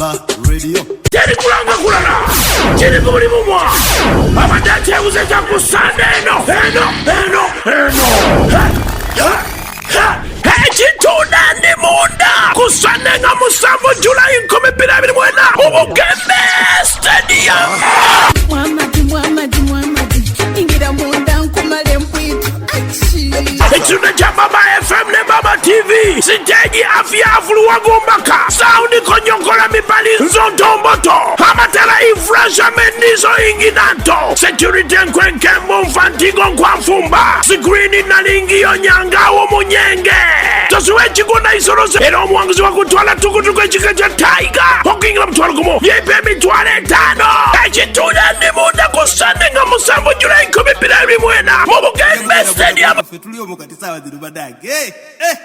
Baba Radio. Teri kulanga kulala kiri ku buli mumwa abadde akyebuza ekya ku Sande eno eno eno eno ekitunda ndi munda ku Sande nga musanvu Julayi 2024 mu Bugembe Stadium. Mwamadi, mwamadi, mwamadi, ingira munda nkumale mpwitu. Achi. Ekitunda kya Baba FM ne Baba TV siteegi afyafu luwagumbaka saundi konyokola mipali nzontomboto amatala ifresha mendizo inginanto security nkwenkembu nfantigo nkwanfumba sikrini nalingiyo nyangawo munyenge tosuwa ekigunda isolose era omuwanguzi wakutwala tukutuku ekika kya Tiger okuyingira mutwalo gumu yepe emitwalo etaano ekitunda ndi munda ku Sande nga musanvu Julayi 2024 mu Bugembe Stadium. Ffe tuli omwo kati saawa zino banange. Eh, eh.